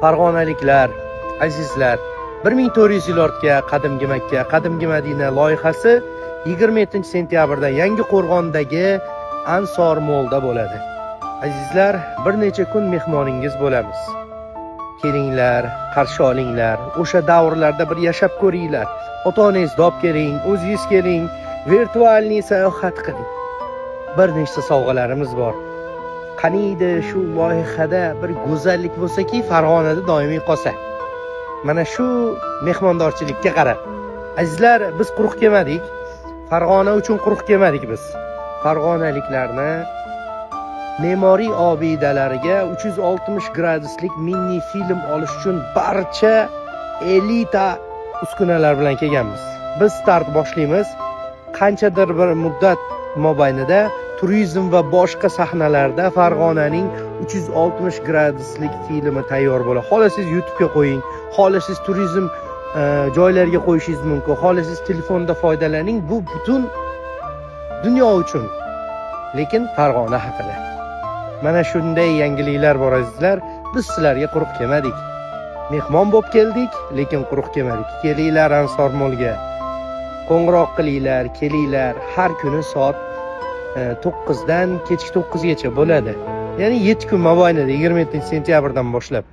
Farg'onaliklar, azizlar, 1400 yil ortga, qadimgi Makka, qadimgi Madina loyihasi 27 sentyabrda Yangi Qo'rg'ondagi Ansor Molda bo'ladi. Azizlar, bir necha kun mehmoningiz bo'lamiz. Kelinglar, qarshi olinglar, o'sha davrlarda bir yashab ko'ringlar. Ota-onangizni olib keling, o'zingiz keling, виртуальный sayohat qiling. Bir nechta sovg'alarimiz bor. Qaniydi shu loyihada bir go'zallik bo'lsaki, Farg'onada doimiy qolsa. Mana shu mehmondorchilikka qarab. Azizlar, biz quruq kelmadik. Farg'ona uchun quruq kelmadik biz. Farg'onaliklarni me'moriy obidalariga 360 graduslik mini film olish uchun barcha elita uskunalar bilan kelganmiz. Biz start boshlaymiz. Qanchadir bir muddat mobaynida turizm va boshqa sahnalarda Farg'onaning 360 graduslik filmi tayyor bo'ladi. Xohlasangiz, YouTube'ga qo'ying, xohlasangiz, turizm joylariga qo'yishingiz mumkin, xohlasangiz, telefonda foydalaning. Bu butun dunyo uchun. Lekin Farg'ona haqida. Mana shunday yangiliklar bor, azizlar. Biz sizlarga quruq kelmadik. Mehmon bo'lib keldik, lekin quruq kelmadik. Kelinglar Ansor Molga. Qo'ng'iroq qilinglar, kelinglar. Har kuni soat 9 dan kechki 9 gacha bo'ladi. Ya'ni 7 kun mobaynida, 27 sentyabrdan boshlab.